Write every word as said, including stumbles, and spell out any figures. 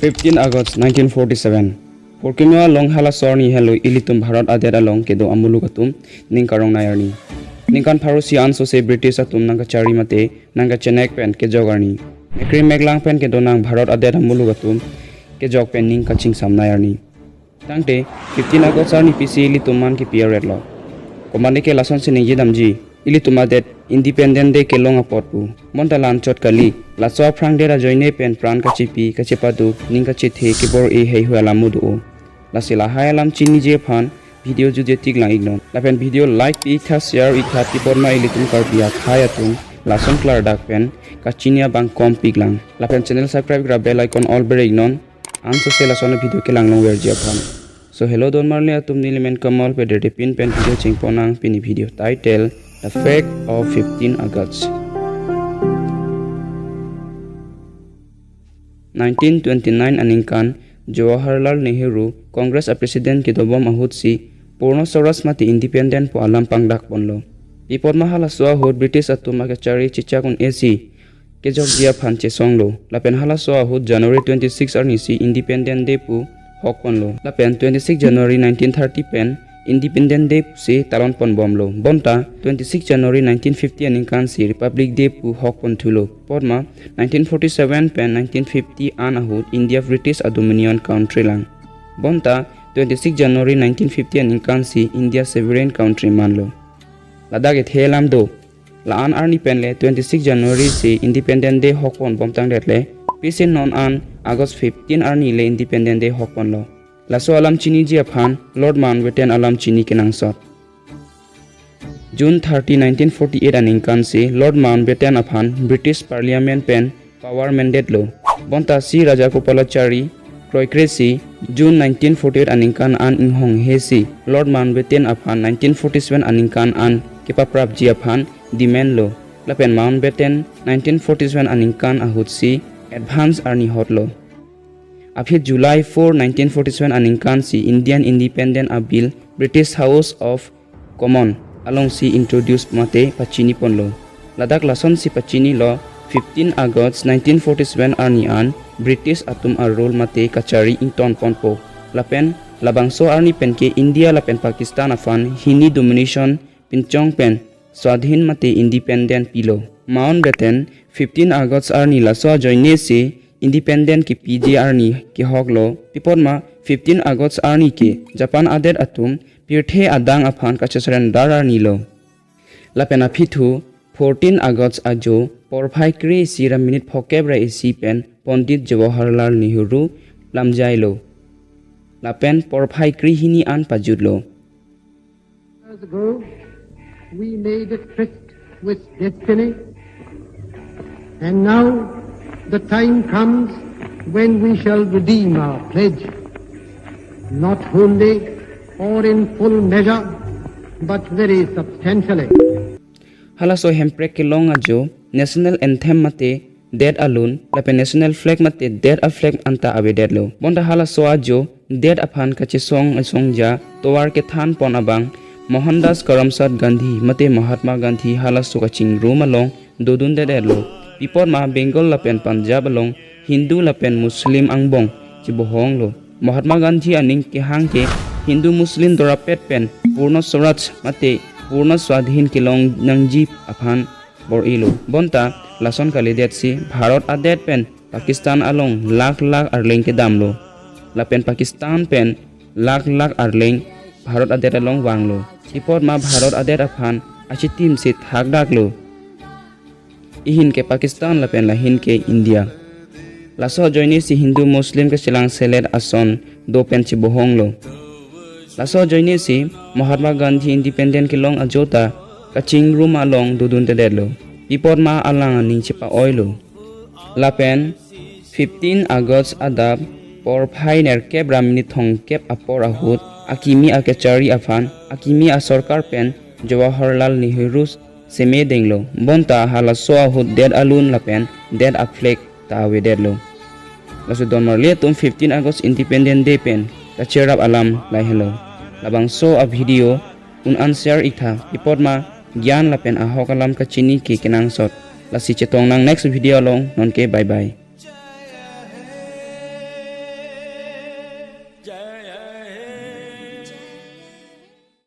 Fifteen August nineteen forty-seven. Purkimyo along halaso arni henlo ilitum Bharat adet along kedo amuluk atum ning karong nai arni. Ningkan pharo isi ansose British atum nangkachari mate nangkachenek pen kejok arni. Mekri meklang pen kedonang Bharat adet amuluk atum kejok pen ning kachingsam nai arni. Tangte, fifteen August arni pisi ilitum man kipi aret lo. Komane ke lason si ningje damji, ilitum adet Independent Day kelong apot pu. Bonta la-anchot kali, laso aphrang det ajoine pen pran kachipi, kachepaduk, ning kachethe, kebor-i heihui alam mudu o. Lasi lahai alam chiniji aphan, video jutje tik lang iknon. Lapen video like pi iktha, share iktha, pi apotma ilitum Karbi akhei atum lason klardak pen kachini abang kom pik lang. Lapen channel subscribe ra bell icon all ber iknon. Ansose lason video kelang longverji aphan. So hello donmarli atum, neli men Kamal, peder de pin pen video chingponang. Pini video title The Fake of fifteen August. Nineteen twenty-nine aningkan Jawaharlal Nehru Congress a President kedobom ahut si Purno Swaraj mate Independent pu alam pangdak ponlo. Pi apotma halaso ahut British atum akachari chechak un-e si kejokji aphan chesonglo. Lapen halaso ahut January twenty-six arni si Independent Day pu hok ponlo. Lapen twenty-six January nineteen thirty pen Independent Day pusi talon ponbomlo. Bonta twenty-six January nineteen fifty aningkan si Republic Day pu hok ponthulo. Pi apotma nineteen forty-seven pen nineteen fifty an ahut India British a-dominion country lang. Bonta twenty-six January nineteen fifty aningkan si India sovereign country manlo. Ladak ethe alam do. La-an arni pen le twenty-six January si Independent Day hok ponbom tangdet le, pisi non an August fifteen arni le Independent Day hok ponlo. Laso alam chiniji aphan Lord Mountbatten alam chini kenangsot. June thirty, nineteen forty-eight aningkan si Lord Mountbatten aphan British Parliament pen power mandate lo. Bonta C Rajagopalachari kroikre si June nineteen forty-eight aningkan an inghonghe si Lord Mountbatten aphan nineteen forty-seven aningkan an kepaprapji aphan demand lo. Lapen Mountbatten nineteen forty-seven aningkan ahut si advance arni hotlo. Aphi July four, nineteen forty-seven aningkan si Indian Independent a Bill British House of Common along si introduce mate pachini ponlo. Ladak lason si pachinilo, fifteen August nineteen forty-seven arni an British atum a rule mate kachari ington ponpo. Lapen labangso arni pen ke India lapen Pakistan aphan hini domination pinchong pen swadhin mate independent pilo. Mountbatten fifteen August arni laso ajoine si independent kepiji arni kehoklo. Pi apotma fifteen August arni ke Japan adet atum pirthe adang aphan kachesurrender arni lo. Lapen aphi thu fourteen August ajo porphai kre isi ra minute phokep ra isi pen Pandit Jawaharlal Nehru lamjailo. Lapen porphai kre hini an pajutlo. Years ago, we made a tryst with destiny, and now the time comes when we shall redeem our pledge, not wholly or in full measure, but very substantially. Halaso hemprek kelong ajo national anthem mate det alun lapen national flag mate det a flag anta avedetlo. Bonta halaso ajo det aphan kachesong asongja tovar kethan pon abang Mohandas Karamchand Gandhi mate Mahatma Gandhi halaso kachingrum along dodundedetlo. Pi apotma Bengal lapen Punjab along Hindu lapen Muslim angbong chebohonglo. Mahatma Gandhi aning kehang ke Hindu Muslim dorapet pen Purno Swaraj mate Purno Swadhin kelong nangji aphan bor-ilo. Bonta lason kalidet si Bharat adet pen Pakistan along lakh lakh arleng kedamlo. Lapen Pakistan pen lakh lakh arleng Bharat adet along vanglo. Pi apotma Bharat adet aphan achitim si thakdaklo. Ihin ke Pakistan lapen lahin ke India. Laso ajoine si Hindu Muslim kachelangselet ason do pen chebohonglo. Laso ajoine si Mahatma Gandhi independent kelong ajo ta kachingrum along dodundedetlo. Pi apotma alang aning chepa-oilo. Lapen fifteen August adap porphai nerkep ra minute thomkep apor ahut akimi akachari aphan akimi asorkar pen Jawaharlal Nehru seme denglo. Bonta halaso ahut det alun lapen det a flag ta avedetlo. Laso donmarli atum, fifteen August Independent Day pen kacherap alam lahelo. Labangso a video un-an share iktha, pi apotma gyan lapen ahok alam kachini ke kenangsot. Lasi chetongnang next video along, nonke bye bye. Jai